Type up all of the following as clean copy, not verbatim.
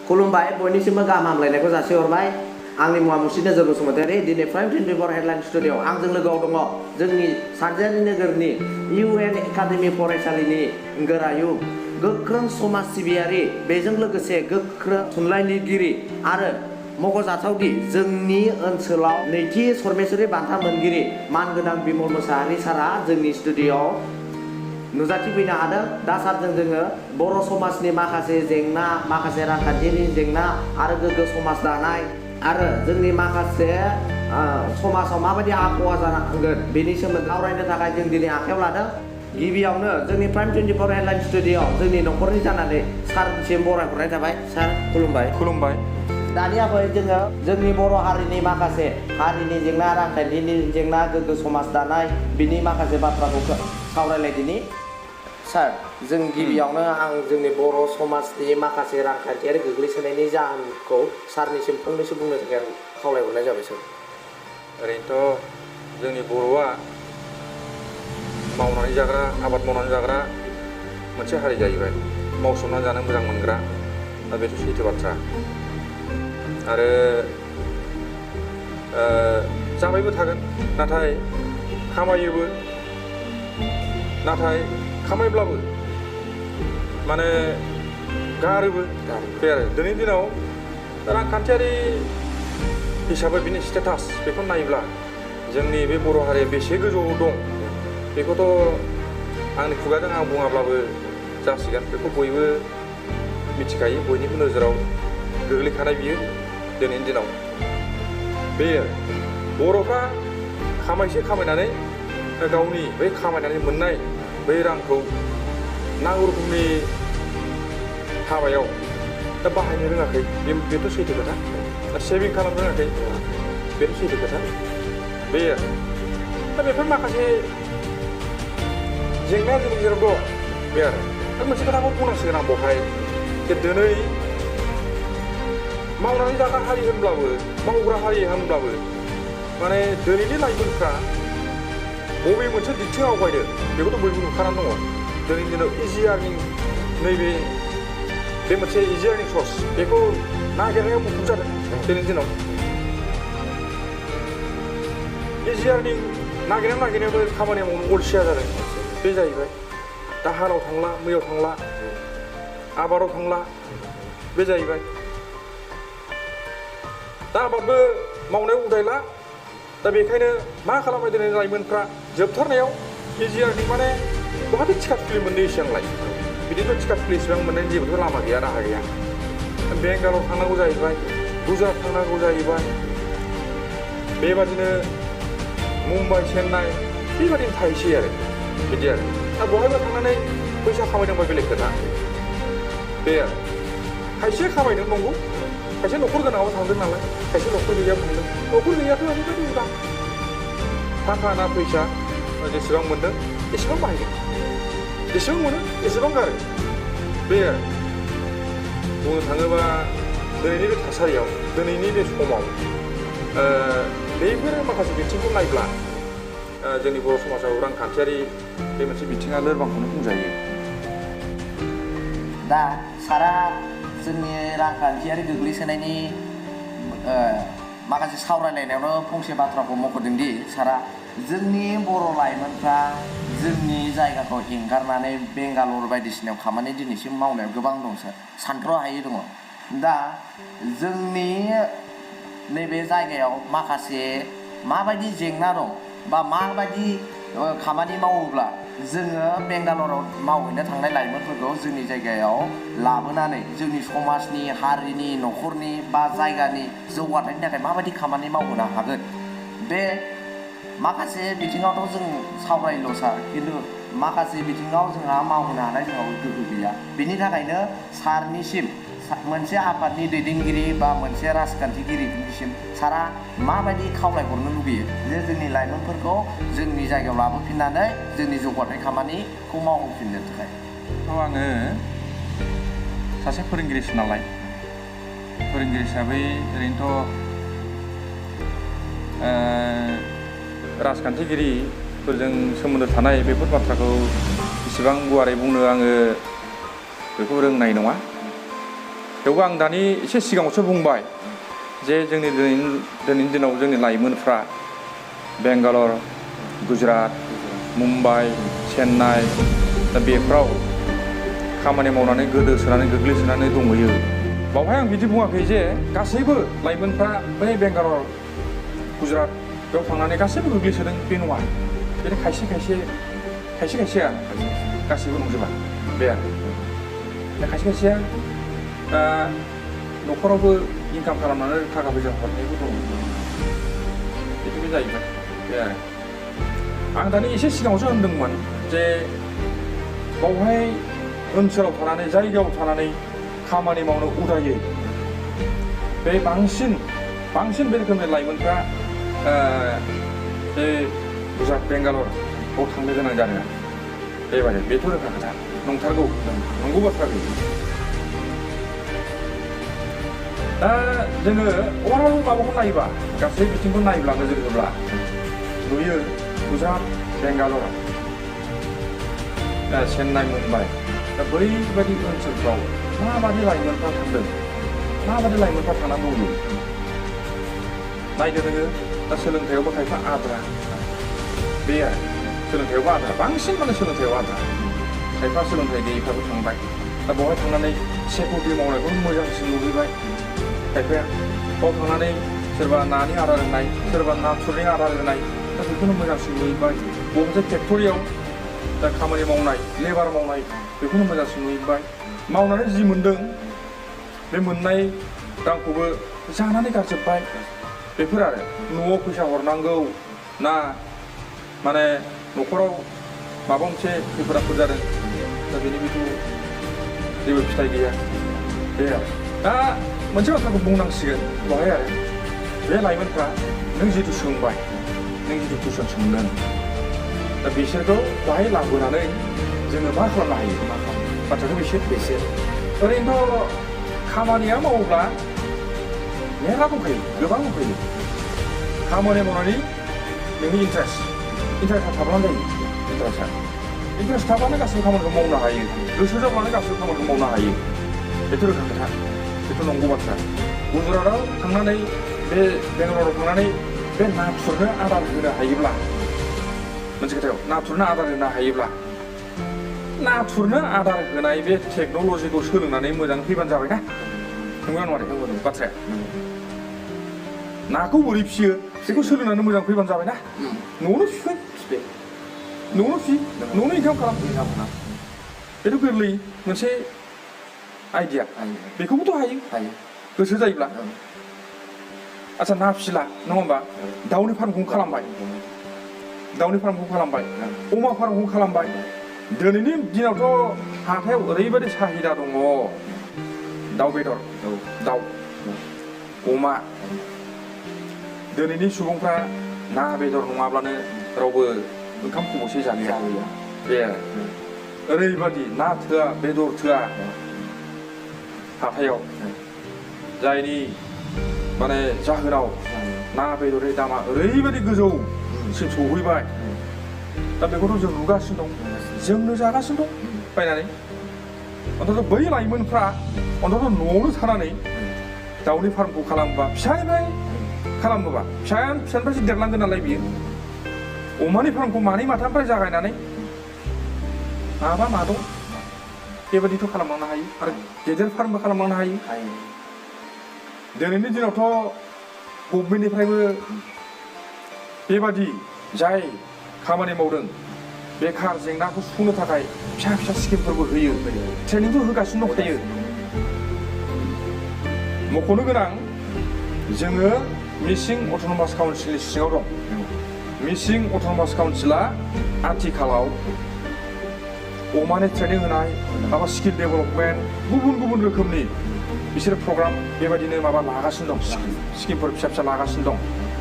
खुलुमबाय बयनिसिमबो गाहाम हामलायनायखौ जासिहरबाय आंनि मुङा मुस्रि नोजोर बसुमतारी दिनै प्राइम 24 हेडलाइन स्टुडिअ आंजों लोगोआव दङ जोंनि सानजारि नोगोरनि UN एकाडेमि फरायसालिनि गोरायुं गोख्रों समाज सिबियारि बेजों लोगोसे गोख्रों थुनलाइ लिरगिरि आरो मख'जाथावदि जोंनि ओनसोलाव नैथि सरमेश्वरी बान्था मोनगिरि मानगोनां बिमल मोसाहारि सारा जोंनि स्टुडिअआव नुजाथिफैनो हादों। दा सारजों जोङो बर' समाजनि माखासे जेंना माखासे रांखान्थिनि जेंना आरो गोग्गो समाज दानाय आरो जोंनि माखासे समाजाव माबायदि आबहावा जानांगोन बेनि सोमोन्दै सावरायनो थाखाय जों दिनै आखायाव लादों। गिबियावनो जोंनि प्राइम 24 हेडलाइन स्टुडिअ जोंनि न'खरनि जानानै सारसिम बरायहरनाय थाबाय। सार खुलुमबाय। खुलुमबाय। दानियाबो जोङो जोंनि बर' हारिनि माखासे हारिनि जेंना रांखान्थिनि जेंना गोग्गो समाज दानाय बिनि माखासे बाथ्राखौ सावरायलायदिनि। सार जों गिबियावनो आं जोंनि बर' समाजनि माखासे रांखान्थियारि गोग्लैसोनायनि जाहोनखौ सारनिसिम फंनैसो बुंनो थाखाय आं खावलायहरनाय जाबाय सार। ओरैनोथ' जोंनि बर'आ मावनानै जाग्रा आबाद मावनानै जाग्रा मोनसे हारि जाहैबाय, मावसोमनानै जानो मोजां मोनग्रा। दा बेथ' सैथो बाथ्रा आरो जाबायबो थागोन, नाथाय खामायोबो, नाथाय खामायब्लाबो माने गारोबो बे आरो दिनैनि दिनाव रांखान्थियारि हिसाबै बिनि स्टेटास बेखौ नायोब्ला जोंनि बे बर' हारिया बेसे गोजौआव दं बेखौथ' आंनि खुगाजों आं बुङाब्लाबो जासिगोन। बेखौ बयबो मिथिखायो, बयनिबो नोजोराव गोग्लैखानाय बियो दिनैनि दिनाव। बे बर'फ्रा खामायसे खामायनानै गावनि बै खामायनानै मोननाय बै रांखौ नांगौ रोखोमनि हाबायाव दा बाहायनो रोङाखै, बेथ' सैथो खोथा। सेभिं खालामनो रोङाखै, बेथ' सैथो खोथा। बे दा बेफोर माखासे जेंनाया जोंनि गेजेराव दं बे आरो। दा मोनसे खोथाखौ बुंनांसिगोन आं बेवहाय जे दिनै मावनानै जाग्रा हारि होनब्लाबो मावग्रा हारि होनब्लाबो माने दिनैनि लाइमोनफ्रा बबे मोनसे दिगथिं आवगायदों बेखौथ' बयबो नुखानानै दङ। दिनैनि दिनाव इजि आर्निं, नैबे मोनसे इजि आर्निं सर्स बेखौ नागिरनायाव मुखुब जादों दिनैनि दिनाव। इजि आर्निं नागिरनायावनो खामानि मावनो अलसिया जादों, बे जाहैबाय। दा हालाव थांला, मैयाव थांला, आबादाव थांला, बे जाहैबाय। दा आबादबो मावनायाव उदायला। दा बेखायनो मा खालामबाय दिनै लाइमोनफ्रा जोबथारनायाव इजि आर्निं माने बहाथो थिखा थुलि मोननो इसेबांलाय, बिदिथ' थिखा थुलि इसेबां मोननायनि जेबोथ' लामा गैया, राहा गैया। बेंगालर थांनांगौ जाहैबाय, गुजरात थांनांगौ जाहैबाय, बेबादिनो मुम्बाइ चेन्नाइ बेबादिनो थाहैसै आरो बिदि आरो। दा बहायबा थांनानै फैसा खामायदोंबा बेलेग खोथा बे आरो। खायसे खामायदों नंगौ, खायसे न'खर गोनाङाव थांदों नालाय, खायसे न'खर गैयाबो थांदों। न'खर गैयाथ' ओरैबायदि उदां, थाखा ना फैसा जेसेबां मोनदों एसेबां बाहायदों, जेसेबां मोनो एसेबां गारो, बे आरो। बुंनो थाङोबा दिनैनि बे थासारियाव, दिनैनि बे समाव बेफोर माखासे बिथिंखौ नायब्ला जोंनि बर' समाजाव रांखान्थियारि बे मोनसे बिथिङा लोरबांखौनो बुंजायो। दा सारा जोंनि रांखान्थियारि गोग्लैसोनायनि माखासे सावरायलायनायावनो फंसे बाथ्राखौ मख'दों दि सारा जोंनि बर' लाइमोनफ्रा जोंनि जायगाखौ एंगारनानै बेंगालर बायदिसिनायाव खामानि दिनैसिम मावनायाव गोबां दं सार, सानथ्र' हायै दङ। दा जोंनि नैबे जायगायाव माखासे माबायदि जेंना दं बा माबायदि खामानि मावोब्ला जोङो बेंगालराव मावहैनो थांनाय लाइमोनफोरखौ जोंनि जायगायाव लाबोनानै जोंनि समाजनि, हारिनि, न'खरनि बा जायगानि जौगाथायनि थाखाय माबायदि खामानि मावहोनो हागोन, बे माखासे बिथिङावथ' जों सावरायल' सार, खिन्थु माखासे बिथिङाव जोंहा मावहोनो हानाय जोंनाव गोहो गैया। बिनि थाखायनो सारनिसिम मोनसे आफादनि दैदेनगिरि बा मोनसे राजखान्थिगिरिनिसिम सारा माबायदि खावलायहरनो लुगैयो जे जोंनि लाइमोनफोरखौ जोंनि जायगायाव लाबोफिननानै जोंनि जौगाथाय खामानिखौ मावहोफिननो थाखाय। आङो सासे फोरोंगिरिसो नालाय, फोरोंगिरि हिसाबै ओरैनोथ' राजखान्थिगिरिफोरजों सोमोन्दो थानाय बेफोर बाथ्राखौ इसेबां गुवारै बुंनो आङो बेखौ रोंनाय नङा। थेवबो आं दानि एसे सिगाङावसो बुंबाय जे जोंनि दिनैनि दिनाव जोंनि लाइमोनफ्रा बेंगालर गुजरात मुम्बाइ चेन्नाइ दा बेफ्राव खामानि मावनानै गोदोसोनानै गोग्लैसोनानै दंहैयो बावहाय आं बिदि बुङाखै जे गासैबो लाइमोनफ्रा बै बेंगालर गुजरात बेयाव थांनानै गासैबो गोग्लैसोदों बे नङा बेनि खायसे खायसेया गासैबो नंजोबा बे आरो दा खायसे खायसेया न'खरावबो इनकाम खालामनानै थाखा फैसा हरनायबो दङ बिदिबो जाहैबाय बे आरो आं दानि एसे सिगाङावसो होनदोंमोन जे बावहाय ओनसोलाव थानानै जायगायाव थानानै खामानि मावनो उदायै बे बांसिन बे रोखोमनि लाइमोनफ्रा बे गुजरात बेंगालराव थांनो गोनां जादों बेबायदि बेथ' रोखा खोथा नंथारगौ नंगौ बाथ्रा बेयो दा जोङो अभारअल माबाखौ नायोबा गासै बिथिंखौ नायोब्ला नोजोर होब्ला नुयो गुजरात बेंगालर चेन्नाइ मुम्बाइ दा बैबायदि ओनसोलफ्राव माबादि लाइमोनफ्रा थांदों माबादि लाइमोनफ्रा थानांगौ नायदो नोङो दा सोलोंथायावबो खायफा आद्रा बे आरो सोलोंथायावबो आद्रा बांसिन माने सोलोंथायाव आद्रा खायफा सोलोंथाइ गैयैफ्राबो थांबाय दा बेवहाय थांनानै सेकुरिटि मावनायखौ मोजांसिन नुहैबाय खायफाया बाव थांनानै सोरबा नानि आदार होनाय सोरबा नाथुरनि आदार होनाय दा बेखौनो मोजांसिन नुहैबाय बबेबा फेक्टरियाव दा खामानि मावनाय लेबार मावनाय बेखौनो मोजांसिन नुहैबाय मावनानै जि मोन्दों बे मोननाय रांखौबो जानानै गारजोब्बाय बेफोर आरो न'आव फैसा हरनांगौ ना माने न'खराव माबा मोनसे खैफोद आफोद जादों दा बेनि बिदि जेबो फिथाइ गैया बे आरो दा मोनसे बाथ्राखौ बुंनांसिगोन बेवहाय आरो बे लाइमोनफ्रा नों जिथु सोंबाय नों जिथु कुइसन सोंदों दा बिसोरखौ बाहाय लाबोनानै जोङो मा खालामनो हायो बाथ्राखौ बिसोर ओरैनोथ' खामानिया मावोब्ला मेरला दंखायो गोबां दंखायो खामानि मावनानै नोंनि इन्टारेस्टआ थाब्लानो जायो इन्टारेस्ट थाब्लानो गासिबो खामानिखौ मावनो हायो गोसो जाब्लानो गासिबो खामानिखौ मावनो हायो बेथ' रोखा खोथा बेथ' नंगौ बाथ्रा गुजरातआव थांनानै बे बेंगालराव थांनानै बे नाथुरनो आदार होनो हायोब्ला मोनसे खोथायाव नाथुरनो आदार होनो हायोब्ला नाथुरनो आदार होनाय बे टेक्न'लजिखौ सोलोंनानै मोजां फैबानो जाबाय ना नंगौना नङा बाथ्राया नाखौ बोरै फिसियो बेखौ सोलोंनानै मोजां फैबानो जाबाय ना न'आवनो फिसियो न'आवनो इनकाम खालाम बेथ' गोरलै मोनसे आइडिया बेखौबोथ' हायो गोसो जायोब्ला आच्छा ना फिसिला नङा होमबा दाउनि फार्मखौ खालामबाय अमा फार्मखौ खालामबाय दिनैनि दिनावथ' हाथायाव ओरैबायदि साहिदा दङ दाउ बेदर दाउ अमा दिनैनि सुबुंफ्रा ना बेदर नङाब्लानो रावबो ओंखाम खबसे जालिया बे ओरैबायदि ना थोआ बेदर थोआ हाथायाव जायनि माने जाहोनाव ना बेदरनि दामा ओरैबायदि गोजौसिम सौहैबाय दा बेखौथ' जों नुगासिनो दं जोंनो जागासिनो दं बायनानै अन्तत' बै लाइमोनफ्रा अन्तत' न'आवनो थानानै दाउनि फार्मखौ खालामोबा फिसानिफ्राय खालामोबा फिसानिफ्रायसो देरलांगोन नालाय बियो अमानि फार्मखौ मानै माथामनिफ्राय जागायनानै मा दं बेबायदिथ' खालामलांनो हायो आरो गेदेर फार्मबो खालामलांनो हायो दिनैनि दिनावथ' गभर्नमेन्टनिफ्रायबो बेबादि जाय खामानि मावदों बेखार जेंनाखौ सुफुंनो थाखाय फिसा स्किमफोरबो होयो ट्रेनिंबो होगासिनो दंखायो मख'नो गोनां जोङो मिसिं अट'नमास काउन्सिलनि सिङाव दं मिसिं अट'नमास काउन्सिला आथिखालाव अमानि ट्रेनिं होनाय माबा स्किल डेभेलपमेन्ट गुबुन रोखोमनि बिसोर प्रग्राम बेबायदिनो माबा लागासिनो दं स्किमफोर फिसा लागासिनो दं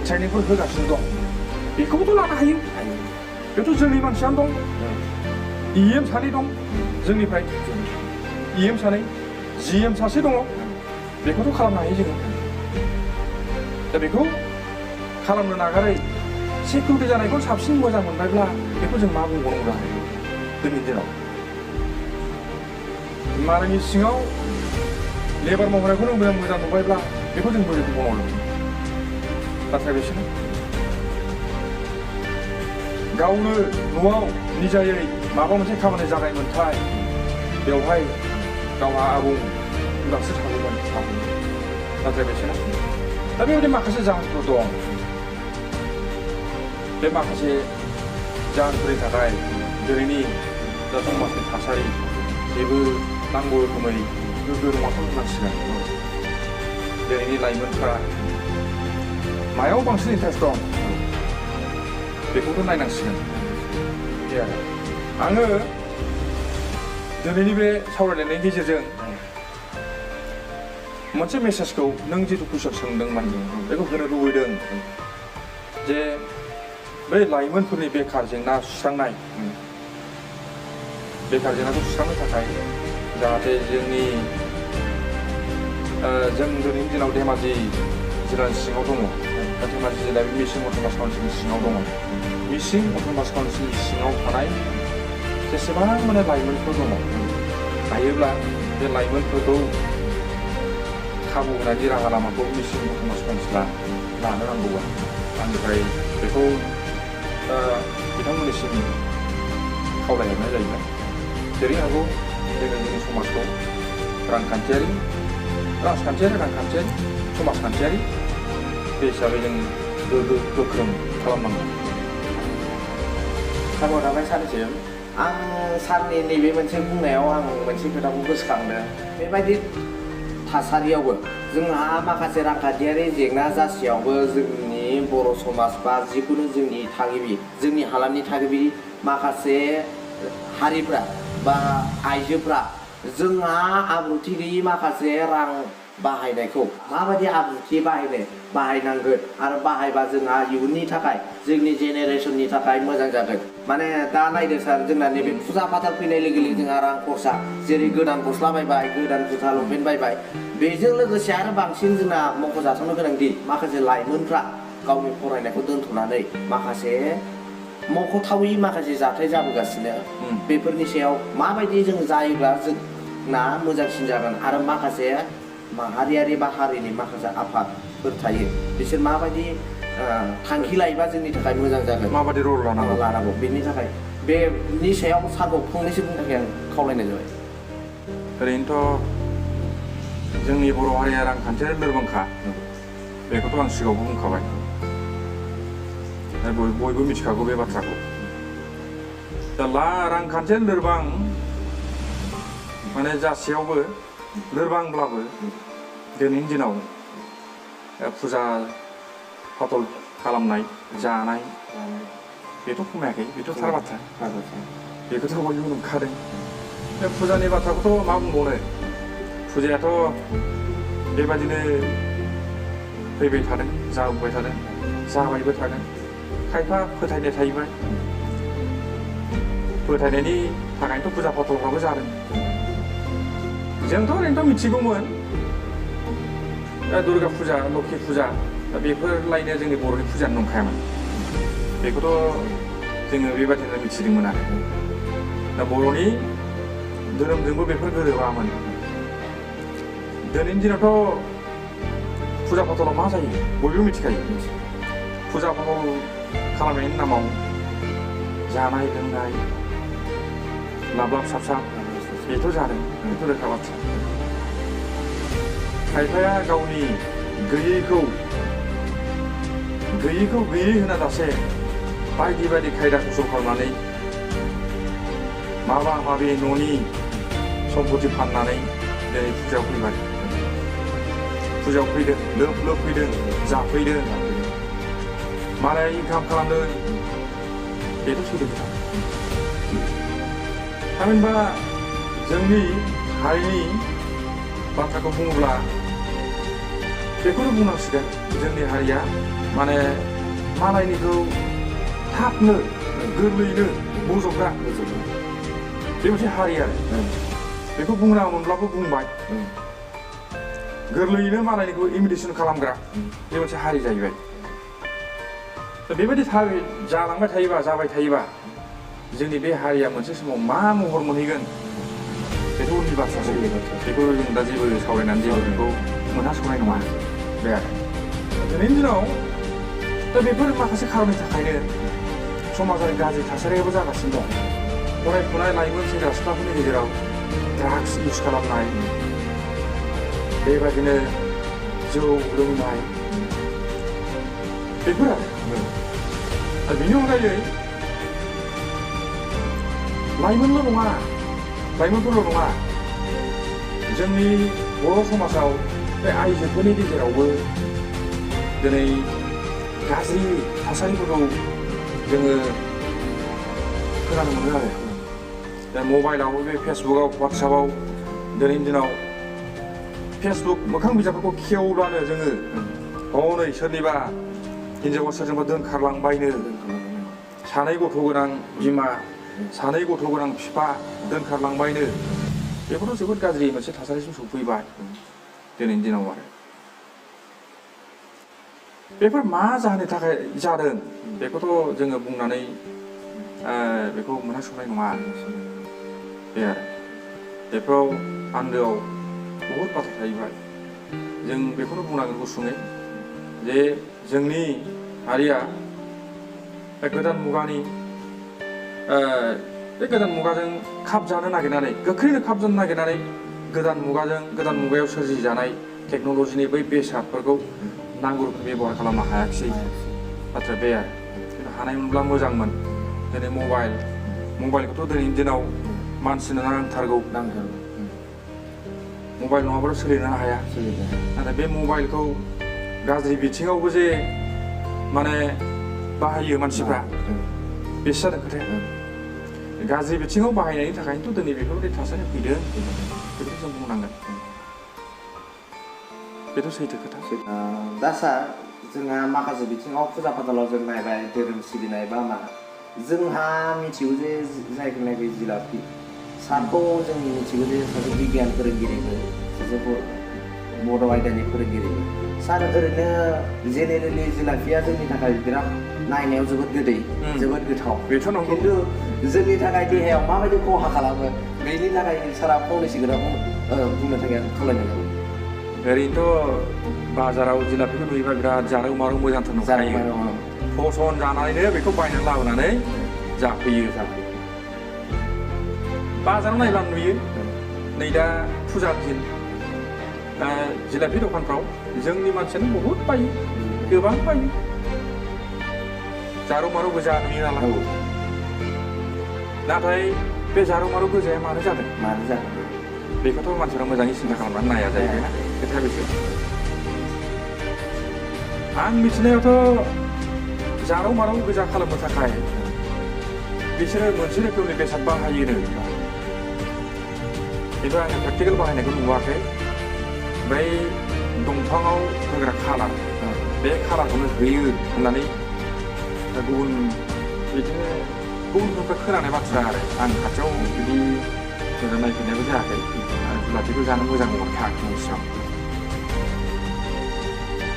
ट्रेनिंफोर होगासिनो दं बेखौबोथ' लानो हायो बेथ' जोंनि मानसियानो दं EM सानै दं जोंनिफ्राय EM सानै GM सासे दङ बेखौथ' खालामनो हायो जोङो दा बेखौ खालामनो नागारै सिकिउरिटि जानायखौ साबसिन मोजां मोनबायब्ला बेखौ जों मा बुंबावनांगौ दिनैनि दिनाव मालायनि सिङाव लेबार मावनायखौ नों मोजां नुबायब्ला बेखौ जों बोरै मावनो बाथ्राया बेसोनो गावनो न'आव निजायै माबा मोनसे खामानि जागायमोनथाय बेवहाय गावहा आबुं उदांस्रि थागौमोन बाथ्राया बेसोनो दा बेबायदि माखासे जाहोनफोर दं बे माखासे जाहोनफोरनि थाखाय दिनैनि जा समाजनि थासारि बेबो नांगौ रोखोमै गोग्गो नङाखौ होननांसिगोन दिनैनि लाइमोनफ्रा मायाव बांसिन इन्टारेस्ट दं बेखौथ' नायनांसिगोन बे आरो आङो दिनैनि बे सावरायनायनि गेजेरजों मोनसे मेसेजखौ नों जिथु कुइसन सोंदोंमोन बेखौ होनो लुबैदों जे बै लाइमोनफोरनि बेखार जेंना सुस्रांनाय बेखार जेंनाखौ सुस्रांनो थाखाय जाहाथे जोंनि जों दिनैनि दिनाव धेमाजि जिल्लानि सिङाव दङ दा धेमाजि जिल्लाया मिसिं अट'नमास काउन्सिलनि सिङाव दङ मिसिं अट'नमास काउन्सिलनि सिङाव थानाय जेसेबां माने लाइमोनफोर दङ हायोब्ला बे लाइमोनफोरखौ खाबु होनायनि राहा लामाखौ मिसिं अट'नमास काउन्सिला लानो नांगौ आंनिफ्राय बेखौ बिथांमोननिसिम खावलायहरनाय जाहैबाय जेरै हागौ जोङो जोंनि समाजखौ राजखान्थियारि समाजखान्थियारि बे हिसाबै जों गोख्रों खालामनांगौ साबायखर थाबाय सारनिसिम आं सारनि नैबे मोनसे बुंनायाव आं मोनसे खोथाखौ गोसोखांदों बेबायदि थासारियावबो जोंहा माखासे रांखान्थियारि जेंना जासेयावबो जोंनि बर' समाज बा जिखुनु जोंनि थागिबि जोंनि हालामनि थागिबि माखासे हारिफ्रा बा आइजोफ्रा जोंहा आब्रुथि गैयि माखासे रां बाहायनायखौ माबायदि आब्रुथि बाहायनांगोन आरो बाहायबा जोंहा इयुननि थाखाय जोंनि जेनेरेसननि थाखाय मोजां जागोन माने दा नायदो सार जोंना नैबे फुजा फाथाल फैनाय लोगो लोगो जोंहा रां खरसा जेरै गोदान गस्ला बायबाय गोदान जुथा लंपेन्ट बायबाय बेजों लोगोसे आरो बांसिन जोंना मख'जाथावनो गोनांदि माखासे लाइमोनफ्रा गावनि फरायनायखौ दोनथ'नानै माखासे मख'थावै माखासे जाथाय जाबोगासिनो बेफोरनि सायाव माबायदि जों जायोब्ला जोंना मोजांसिन जागोन आरो माखासे माहारियारि बा हारिनि माखासे आफादफोर थायो बिसोर माबायदि थांखि लायोबा जोंनि थाखाय मोजां जागोन माबायदि रल लानांगौ बेनि थाखाय बेनि सायाव सारखौ फंनैसो बुंनो थाखाय आं खावलायनाय जाबाय ओरैनोथ' जोंनि बर' हारिया रांखान्थियारि लोरबांखा बेखौथ' आं सिगाङावबो बुंखाबाय बयबो मिथिखागौ बे बाथ्राखौ दा रांखान्थियारि लोरबां माने जासेयावबो लोरबांब्लाबो दिनैनि दिनाव फुजा फाथल खालामनाय जानाय बेथ' खमायाखै बेथ' थार बाथ्रा बेखौथ' बयबो नुखादों बे फुजानि बाथ्राखौथ' मा बुंबावनो फुजायाथ' बेबादिनो फैबाय थादों जाबोबाय थादों जाबायबो थागोन खायफा फोथायनाय थाहैबाय फोथायनायनि थाखायनोथ' फुजा फाथलफ्राबो जादों जोंथ' ओरैनोथ' मिथिगौमोन दुर्गा फुजा लोखि फुजा दा बेफोरलायनो जोंनि बर'नि फुजायानो नंखायामोन बेखौथ' जोङो बेबादिनो मिथिदोंमोन आरो दा बर'नि धोरोमजोंबो बेफोर गोरोबामोन दिनैनि दिनावथ' फुजा फाथलाव मा जायो बयबो मिथिखायो फुजा फाथल खालामनायनि नामाव जानाय लोंनाय लाब्लाब साबसाब बेथ' जादों बेथ' रोखा बाथ्रा खायफाया गावनि गैयैखौ गैयै होना दासे बायदि बायदि खायदा खसल खालामनानै माबा माबि न'नि सम्पति फाननानै दिनै फुजायाव फैबाय फुजायाव फैदों लोब फैदों जाफैदों मालाय इनकाम खालामदों बेथ' सैथो खोथा थामहिनबा जोंनि हारिनि बाथ्राखौ बुङोब्ला बेखौनो बुंनांसिगोन जोंनि हारिया माने मालायनिखौ थाबनो गोरलैयैनो बजबग्रा बे मोनसे हारि आरो बेखौ बुंनाङामोनब्लाबो बुंबाय गोरलैयैनो मालायनिखौ इमिटेसन खालामग्रा बे मोनसे हारि जाहैबाय बेबायदि जालांबाय थायोबा जाबाय थायोबा जोंनि बे हारिया मोनसे समाव मा महर मोनहैगोन बेथ' उननि सोलियो बाथ्रासो बेखौ जों दा जेबो सावरायनानै जेबो बेखौ मोनहास'नाय नङा बे आरो दिनैनि दिनाव दा बेफोर माखासे खारननि थाखायनो समाजारि गाज्रि थासारियाबो जागासिनो दं फरायफुनाय लाइमोन सेंग्रा सिख्लाफोरनि गेजेराव ड्राग्स इउज खालामनाय बेबायदिनो जौ लोंनाय बेफोर आरो बेनि अनगायै लाइमोनफोरल' नङा जोंनि बर' समाजाव बे आइजोफोरनि गेजेरावबो दिनै गाज्रि थासारिफोरखौ जोङो खोनानो मोनो आरो दा मबाइलाव बे फेसबुकआव वाट्सएपआव दिनैनि दिनाव फेसबुक मोखां बिजाबफोरखौ खेवब्लानो जोङो हनै सोरनिबा हिन्जावा सोरजोंबा दोनखारलांबायनो सानै गथ' गोनां बिमा सानै गथ' गोनां बिफा दोनखारलांबायनो बेफोरथ' जोबोद गाज्रि मोनसे थासारिसिम सफैबाय दिनैनि दिनाव आरो बेफोर मा जाहोननि थाखाय जादों बेखौथ' जोङो बुंनानै बेखौ मोनहास'नाय नङा बे आरो बेफोराव आन्दोआव बहुद बाथ्रा थाहैबाय जों बेखौनो बुंनांगोन गुसुङै जे जोंनि हारिया गोदान मुगानि बे गोदान मुगाजों खाब जानो नागिरनानै गोख्रैनो खाब जानो नागिरनानै गोदान मुगायाव सोरजिजानाय टेक्न'लजिनि बै बेसादफोरखौ नांगौ रोखोम बेब'हार खालामनो हायाखिसै बाथ्राया बे आरो हानायमोनब्ला मोजांमोन दिनै मबाइलखौथ' दिनैनि दिनाव मानसिनो नांथारगौ मबाइल नङाबाथ' सोलिनो हाया नाथाय बे मबाइलखौ गाज्रि बिथिङावबो जे माने बाहायो मानसिफ्रा बेसो जादों खोथाया गाज्रि बिथिङाव बाहायनायनि थाखायनोथ' दिनै बेफोरबायदि थासारि फैदों बेखौ जों बुंनांगोन बेथ' सैथो खोथा दा सार जोंहा माखासे बिथिङाव फुजा फाथालाव जों नायबाय धोरोम सिबिनाय बा मा जोंहा मिथिगौ जे जायखौनाखि जिलापि सारखौ जों मिथिगौ जे सासे बिगियान फोरोंगिरिबो सासे बर' आयदानि फोरोंगिरिबो सार ओरैनो जेनेरेलि जिलापिया जोंनि थाखाय बिराद नायनायाव जोबोद गोदै जोबोद गोथाव बेथ' नंगौ खिन्थु जोंनि थाखाय देहायाव माबायदि खहा खालामो बेनि थाखाय सारा फंनैसो खोथा बुंनो थाखाय आं खावलायनाय जाबाय ओरैनोथ' बाजाराव जिलापिखौ नुयोबा बिराद जारौ मारौ मोजांथार नुखायो फसन जानानैनो बेखौ बायनानै लाबोनानै जाफैयो बाजाराव नायब्ला नुयो नै दा फुजा दिन जिलापि दखानफ्राव जोंनि मानसियानो बहुद बायो गोबां बायो जारौ मारौ गोजा नुयो नालाय नाथाय बे जारौ मारौ गोजाया मानो जादों बेखौथ' मानसिफ्रा मोजाङै सिन्था खालामनानै नाया जाहैबायना खोथाया बेसो आं मिथिनायावथ' जारौ मारौ गोजा खालामनो थाखाय बिसोरो मोनसे रोखोमनि बेसाद बाहायोनो खिन्थु आङो प्रेक्टिकेल बाहायनायखौ नुवाखै बै दंफाङाव होग्रा खालार बे खालारखौनो होयो होननानै गुबुन बिदिनो गुबुननिफ्राय खोनानाय बाथ्रा आरो आं खाथियाव बिदि मोजां नायफैनायबो जायाखै जिलापिखौ जानो मोजां मोनखायाखै सिगां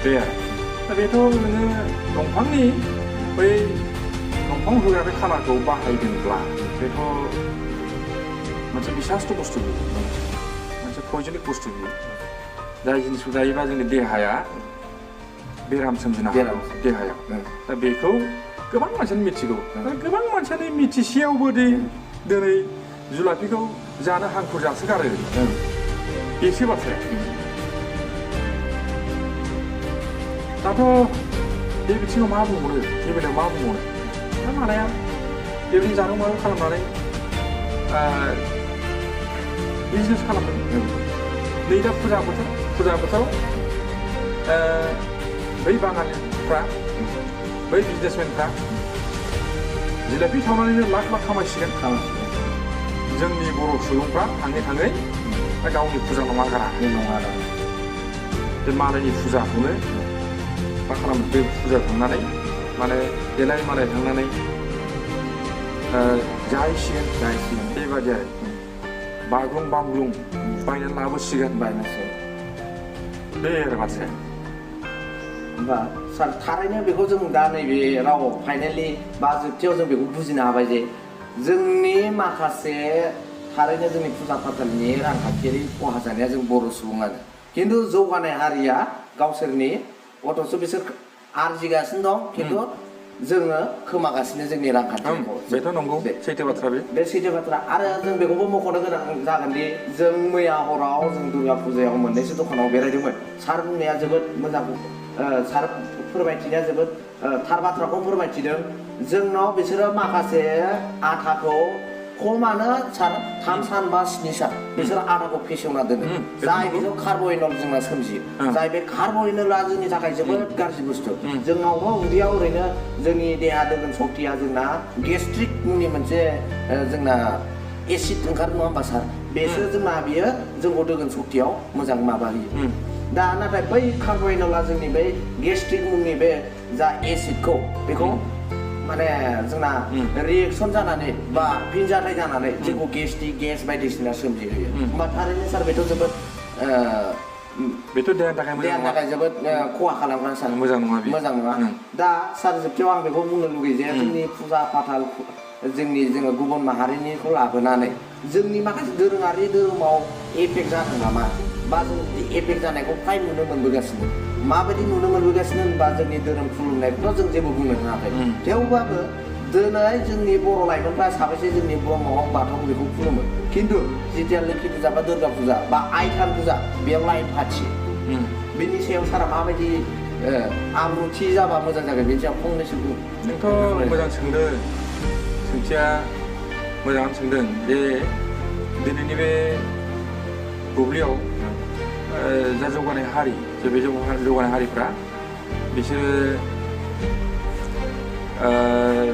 बे आरो दा बेथ' नोङो दंफांनि बै दंफां होग्रा बे खालारखौ बाहायदोंब्ला बेथ' मोनसे बिसास्थ' बुस्थु बियो मोनसे पयजनिक बुस्थु बियो जाय जिनिसखौ जायोबा जोंनि देहाया बेराम सोमजिनो हागौ देहायाव दा बेखौ गोबां मानसियानो मिथिगौ गोबां मानसियानो मिथिसेयावबो दिनै जुलापिखौ जानो हांखुर जासोगारो बेसो बाथ्राया दाथ' बे बिथिङाव मा बुंबावनो बे बेलायाव मा बुंबावनो दा मालाया बेबायदि जारौ मारौ खालामनानै बिजनेस खालामदों नै दा फुजा बोथोराव बै बाङालिफ्रा बै बिजनेसमेनफ्रा जिलापि सावनानैनो लाख खामायसिगोन जोंनि बर' सुबुंफ्रा थाङै दा गावनि फुजा नङा गारा बे मालायनि फुजाखौनो मा खालामो बे फुजा थांनानै माने देलाय मालाय थांनानै जाहैसिगोन बेबायदि आरो बाग्लुं बामग्लुं बायनानै लाबोसिगोन बे आरो बाथ्राया होमबा सार थारैनो बेखौ जों दा नैबे रावाव फाइनालि बा जोबथियाव जों बेखौ बुजिनो हाबाय जे जोंनि माखासे थारैनो जोंनि फुजा फाथालनि रांखान्थियारि खहा जानाया जों बर' सुबुङानो खिन्थु जौगानाय हारिया गावसोरनि अथ'स' बिसोर आरजिगासिनो दं खिन्थु जोङो खोमागासिनो जोंनि रांखान्थिखौ बेथ' नंगौ सैथो बाथ्रा बे सैथो बाथ्रा आरो जों बेखौबो मख'नो गोनां जागोन दि जों मैया हराव जों दुर्गा फुजायाव मोननैसो दखानाव बेरायदोंमोन सार बुंनाया जोबोद मोजां सार फोरमायथिनाया जोबोद थार बाथ्राखौ फोरमायथिदों जोंनाव बिसोरो माखासे आटाखौ खमानो सार 3 सान बा 7 सान बिसोर आटाखौ फेसेवना दोनो जाय बेजों कार्ब'हाइड्रेट जोंना सोमजियो जाय बे कार्ब'हाइड्रेटआ जोंनि थाखाय जोबोद गाज्रि बुस्थु जोंनावबो उदैयाव ओरैनो जोंनि देहा दोगोन सक्तिया जोंना गेस्ट्रिक मुंनि मोनसे जोंना एसिड ओंखारो नङा होमबा सार बेसो जोंना बियो जोंखौ दोगोन सक्तियाव मोजां माबा होयो दा नाथाय बै कार्ब'हाइड्रेटआ जोंनि बै गेस्ट्रिक मुंनि बे जा एसिडखौ बेखौ माने जोंना रिएक्सन जानानै बा फिनजाथाय जानानै जोंखौ गेस बायदिसिना सोमजिहोयो होमबा थारैनो सार बेथ' जोबोद बेथ' देहानि थाखाय जोबोद खहा खालामग्रा सार मोजां नङा दा सार जोबथियाव आं बेखौ बुंनो लुगैयो जे जोंनि फुजा फाथाल जोङो गुबुन माहारिनिखौ लाबोनानै जोंनि माखासे दोरोङारि धोरोमाव एफेक्ट जादों नामा बा जों एफेक्ट जानायखौ फ्राय नुनो मोनबोगासिनो माबायदि नुनो मोनबोगासिनो होनबा जोंनि धोरोम खुलुमनायखौथ' जों जेबो बुंनो थाङाखै थेवबाबो दिनै जोंनि बर' लाइमोनफ्रा साबेसे जोंनि ब्रह्म बाथौ बेखौ खुलुमो खिन्थु जेथिया लोखि फुजा बा दुर्गा फुजा बा आइथान फुजा बेयाव लाइन फाथियो बेनि सायाव सारा माबायदि आब्रुथि जाबा मोजां जागोन बेनि सायाव फंनैसो बुं नोंथ' मोजां सोंदों सोंथिया मोजां सोंदों जे दिनैनि बे बुब्लियाव जा जौगानाय हारि जे बे जौगानाय हारिफ्रा बिसोरो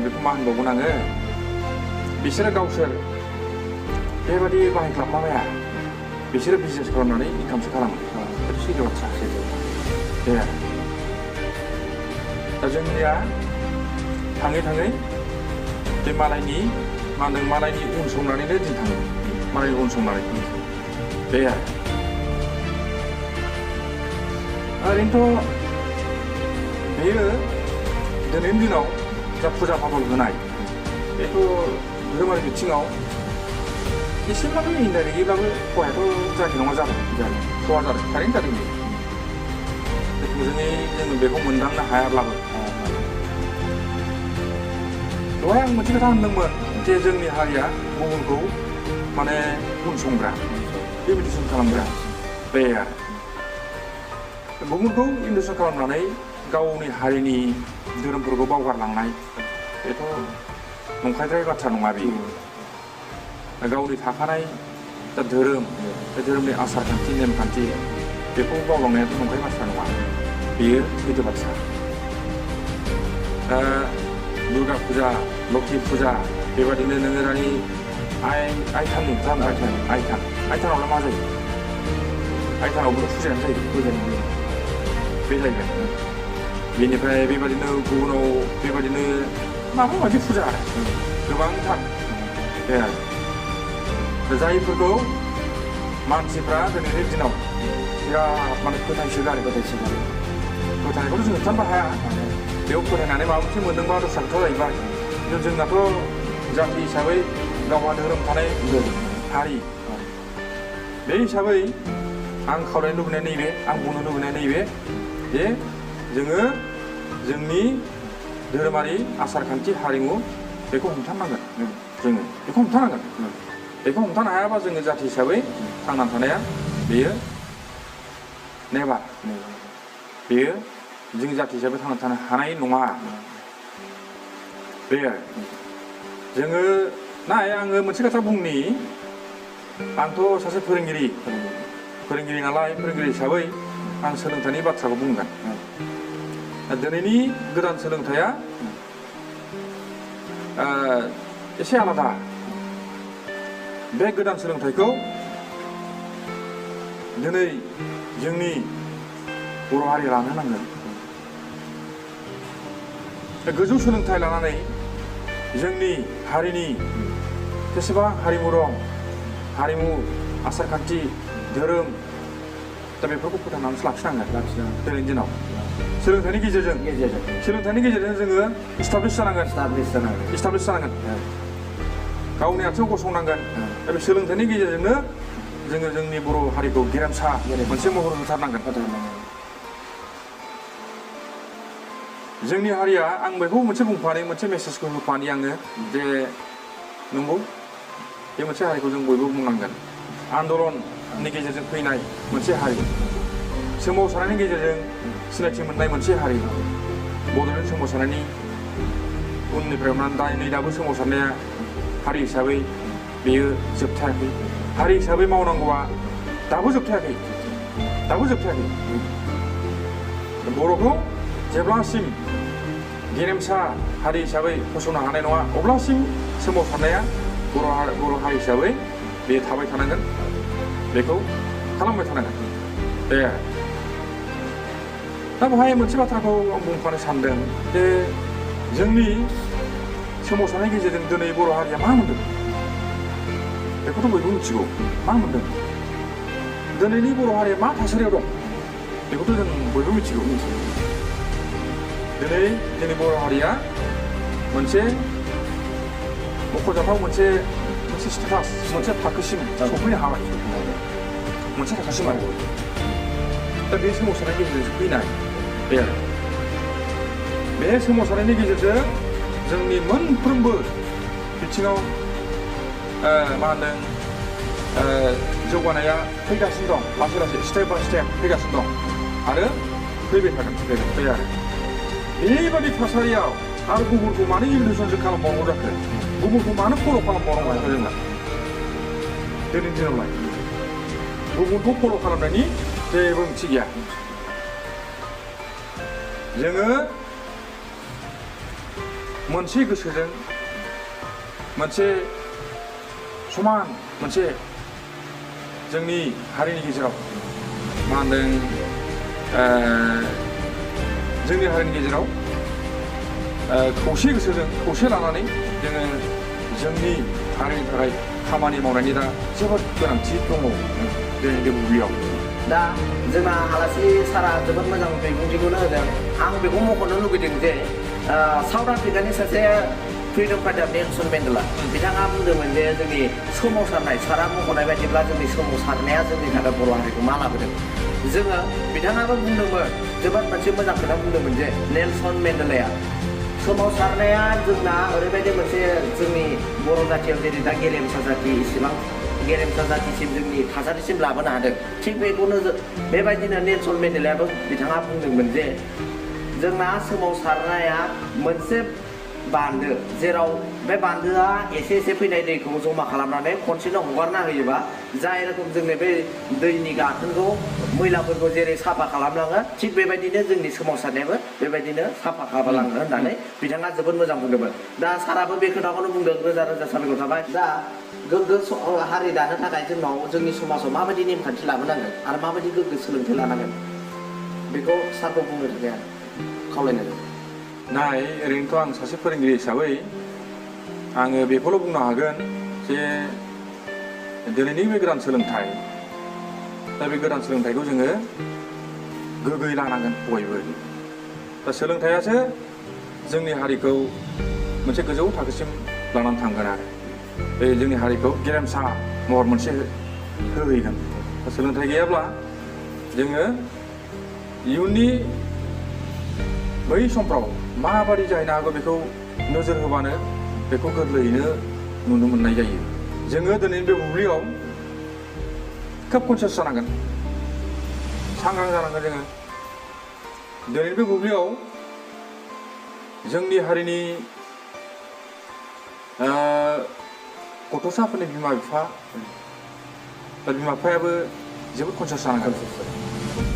बेखौ मा होनबावगोन आङो बिसोरो गावसोर बेबादि बाहायख्लाबलाबाया बिसोरो बिजनेस खालामनानै इनकामसो खालामो बेथ' सैथो बाथ्रा दे दा जोंनिया थाङै बे मालायनि उन संनानैनो दिन थाङो मालायनि उन संनानै बे ओरैनोथ' बेयो दिनैनि दिनाव जा फुजा फाथल होनाय बेथ' धोरोमारि बिथिङाव एसेब्लाबो इनडाइरेक्टलिब्लाबो खहायाथ' जायाखै नङा जादों खहा जादों थारैनो जादों थोंजोङै जोङो बेखौ मोनदांनो हायाब्लाबो दहाय आं मोनसे खोथा होनदोंमोन जे जोंनि हारिया गुबुनखौ माने उनसंग्रा इमिटेसन खालामग्रा बे आरो गुबुनखौ इमिटेसन खालामनानै गावनि हारिनि धोरोमफोरखौ बावगारलांनाय बेथ' नंखायद्राय बाथ्रा नङा बेयो गावनि थाखानाय जा धोरोम बे धोरोमनि आसार खान्थि नेमखान्थि बेखौ बावलांनायाथ' नंखाय बाथ्रा नङा बेयो सैथो बाथ्रा दुर्गा फुजा लोखि फुजा बेबादिनो नोङो दानि आइथाननि आइथानावलाय मा जायो आइथानावबो फुजायानो जायो बे जाहैबाय बेनिफ्राय बेबादिनो गुबुनाव बेबादिनो माबा माबि फुजा आरो गोबांथार बे आरो जायफोरखौ मानसिफ्रा दिनैनि दिनाव बिराद माने फोथायनायखौथ' जों होबथानोबो हाया बेयाव फोथायनानै माबा मोनसे मोनदोंबा दस्रा खोथा जाहैबाय खिन्थु जोंनाथ' जाथि हिसाबै गावहा धोरोम थानाय हारि बे हिसाबै आं खावलायनो लुबैनाय नैबे आं बुंनो लुबैनाय नैबे जे जोङो जोंनि धोरोमारि आसार खान्थि हारिमु बेखौ हमथानांगोन बेखौ हमथानो हायाबा जोङो जाथि हिसाबै थांनानै थानाया बेयो नेभार बेयो जों जाथि हिसाबै थांना थानो हानाय नङा बे जोङो आङो मोनसे खोथा बुंनि आंथ' सासे फोरोंगिरि नालाय फोरोंगिरि हिसाबै आं सोलोंथाइनि बाथ्राखौ बुंगोन दिनैनि गोदान सोलोंथाइया एसे आलादा बे गोदान सोलोंथाइखौ दिनै जोंनि बर' हारि लानो नांगोन गोजौ सोलोंथाइ लानानै जोंनि हारिनि जेसेबां हारिमु दं हारिमु आसार खान्थि धोरोम दा बेफोरखौ फोथांनानैसो लाखिनांगोन दिनैनि दिनाव सोलोंथाइनि गेजेरजों जोङो इस्टाब्लिश जानांगोन गावनि आथिङाव गसंनांगोन दा बे सोलोंथाइनि गेजेरजोंनो जोङो जोंनि बर' हारिखौ गेरेमसा मोनसे महर होथारनांगोन जोंनि हारिया आं बेखौ मोनसे बुंफानो मोनसे मेसेजखौ होफानि आङो जे नंगौ बे मोनसे हारिखौ जों बयबो बुंनांगोन आन्दलननि गेजेरजों फैनाय मोनसे हारि सोमावसारनायनि गेजेरजों सिनायथि मोननाय मोनसे हारि बड'लेण्ड सोमावसारनायनि उननिफ्राय हमनानै नै दाबो सोमावसारनाया हारि हिसाबै बेयो जोबथायाखै हारि हिसाबै मावनांगौआ दाबो जोबथायाखै बर'खौ जेब्लासिम गेरेमसा हारि हिसाबै फसंनो हानाय नङा अब्लासिम सोमावसारनाया बर' हारि हिसाबै बे थाबाय थानांगोन बेखौ खालामबाय थानांगोन दे दा बेवहाय मोनसे बाथ्राखौ आं बुंफानो सानदों जे जोंनि सोमावसारनायनि गेजेरजों दिनै बर' हारिया मा मोनदों बेखौथ' बयबो मिथिगौ मा मोनदों दिनैनि बर' हारिया मा थासारियाव दं बेखौथ' जों बयबो मिथिगौ दिनै जोंनि बर' हारिया मोनसे मख'जाथाव मोनसे स्टेटास मोनसे थाखोसिम सफैनो हाबाय मोनसे थाखोसिम आरो दा बे सोमावसारनायनि गेजेरजों फैनाय बे आरो बे सोमावसारनायनि गेजेरजों जोंनि मोनफ्रोमबो बिथिङाव मा होनदों जौगानाया फैगासिनो दं लासै लासै स्टेप बाय स्टेप फैगासिनो दं आरो फैबाय थागोन बे आरो बेबायदि थासारियाव आरो गुबुनखौ मानो इनभिटेसनसो खालामबावनांगौ जाखो गुबुनखौ मानो फल' खालामबावनांगौ जाखो जोंना दिनैनि दिनावलाय गुबुनखौ फल' खालामनायनि जेबो ओंथि गैया जोङो मोनसे गोसोजों मोनसे समान मोनसे जोंनि हारिनि गेजेराव मा होनदों जोंनि हारिनि गेजेराव खौसे गोसोजों खौसे लानानै जोङो जोंनि हारिनि थाखाय खामानि मावनायनि दा जोबोद गोनांथि दङ जोंनि बे बुब्लियाव दा जोंना आलासि सारा जोबोद मोजां बिबुंथिखौनो होदों आं बेखौ मख'नो लुगैदों जे साउथ आफ्रिकानि सासे फ्रिडम फाइटार नेलसन मेन्डेला बिथाङा बुंदोंमोन जे जोंनि सोमावसारनाय सारा मख'नाय बायदिब्ला जोंनि सोमावसारनाया जोंनि थाखाय बर' हारिखौ मा लाबोदों जोङो बिथाङाबो बुंदोंमोन जोबोद मोनसे मोजां खोथा बुंदोंमोन जे नेलसन मेन्डेलाया सोमावसारनाया जोंना ओरैबायदि मोनसे जोंनि बर' जाथियाव जेरै दा गेरेमसा जाथि इसिबां गेरेमसा जाथिसिम जोंनि थासारिसिम लाबोनो हादों थिग बेखौनो बेबायदिनो नेलसन मेन्डेलायाबो बिथाङा बुंदोंमोन जे जोंना सोमावसारनाया मोनसे बान्दो जेराव बे बान्दोआ एसे एसे फैनाय दैखौ जमा खालामनानै खनसेनो हगारना होयोबा जाय रोखोम जोंनि बे दैनि गाथोनखौ मैलाफोरखौ जेरै साफा खालामलाङो थिग बेबायदिनो जोंनि सोमावसारनायाबो बेबायदिनो साफा खालामलाङो होननानै बिथाङा जोबोद मोजां बुंदोंमोन दा साराबो बे खोथाखौनो बुंदों रोजा रोजा साबायखर थाबाय दा गोग्गो हारि दानो थाखाय जोंनाव जोंनि समाजाव माबायदि नेमखान्थि लाबोनांगोन आरो माबायदि गोग्गो सोलोंथाइ लानांगोन बेखौ सारखौ बुंनो थाखाय खावलायनांगोन नाय ओरैनोथ' आं सासे फोरोंगिरि हिसाबै आङो बेखौल' बुंनो हागोन जे दिनैनि बे गोदान सोलोंथाइ दा बे गोदान सोलोंथाइखौ जोङो गोग्गोयै लानांगोन बयबो दा सोलोंथाइयासो जोंनि हारिखौ मोनसे गोजौ थाखोसिम लानानै थांगोन आरो बे जोंनि हारिखौ गेरेमसा महर मोनसे होहैगोन दा सोलोंथाइ गैयाब्ला जोङो इयुननि बै समफ्राव माबादि जाहैनो हागौ बेखौ नोजोर होबानो बेखौ गोरलैयैनो नुनो मोननाय जायो जोङो दिनैनि बे बुब्लियाव खोब कनसियास जानांगोन सांग्रां जानांगोन जोङो दिनैनि बे बुब्लियाव जोंनि हारिनि गथ'साफोरनि बिमा बिफा दा बिमा बिफायाबो जोबोद कनसियास जानांगोन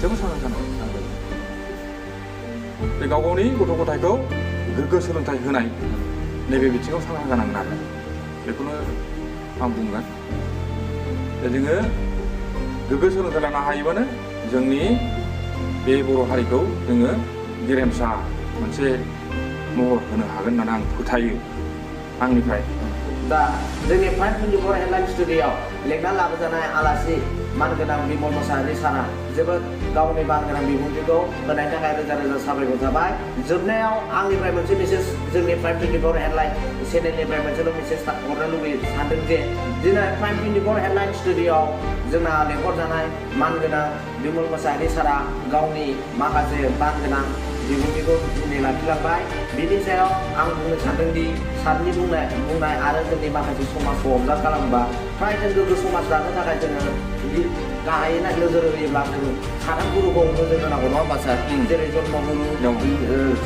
जोबोद सांग्रां जानांगोन बे गाव गावनि गथ' गथायखौ गोग्गो सोलोंथाइ होनाय नैबे बिथिङाव सांग्रां जानांगोन आरो बेखौनो आं बुंगोन दा जोङो गोग्गो सोलोंथाइ लानो हायोबानो जोंनि बे बर' हारिखौ जोङो गेरेमसा मोनसे महर होनो हागोन होननानै आं फोथायो आंनिफ्राय दा जोंनि 524 हेडलाइन स्टुडिय'आव लेंना लाबोजानाय आलासि मानगोनां बिमल मोसाहारि सारा जोबोद गावनि मानगोनां बिबुंथिखौ होनायनि थाखाय रोजा रोजा साबायखर जाबाय। जोबनायाव आंनिफ्राय मोनसे मेसेज जोंनि प्राइम 24 हेडलाइन चेनेलनिफ्राय मोनसेल' मेसेज हरनो लुबैयो सानदों जे दिनै प्राइम 24 हेडलाइन स्टुडिअ'आव जोंना लेंहरजानाय मानगोनां बिमल मोसाहारि सारा गावनि माखासे मानगोनां बिबुंथिखौ दिनै लाखिलांबाय। बिनि सायाव आं बुंनो सानदोंदि सारनि बुंनाय आरो जोंनि माखासे समाजखौ अबजार्भ खालामोबा फ्राय जों गोग्गो समाज दानो थाखाय जोङो गाहायै नोजोर होयोब्ला जों साथाम गुरुखौ नोजोर होनांगौ नङा होमबा सार? जेरै जन्मगुरु,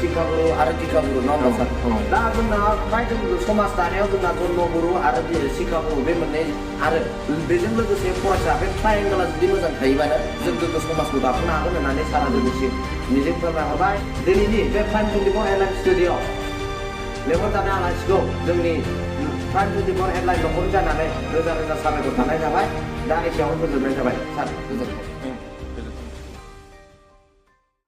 शिक्षागुरु आरो दिक्षागुरु नङा होमबा सार? दा जोंना फ्राय जों समाज दानायाव जोंना जन्मगुरु आरो शिक्षागुरु बे मोननै आरो बेजों लोगोसे फरायसा बे ट्रायंगोला जुदि मोजां थायोबानो जों गोग्गो समाजखौ दाफुंनो हागोन होननानै सारा जोंनिसिम मिजिं फोरमायहरबाय। दिनैनि बे प्राइम 24 हेडलाइन स्टुडिअ लेंहरजानाय आलासिखौ जोंनि प्राइम 24 हेडलाइन न'खर जानानै रोजा रोजा साबायखर थानाय जाबाय। दा एसेयावनो फोजोबनाय जाबाय सार गोजोन्थों।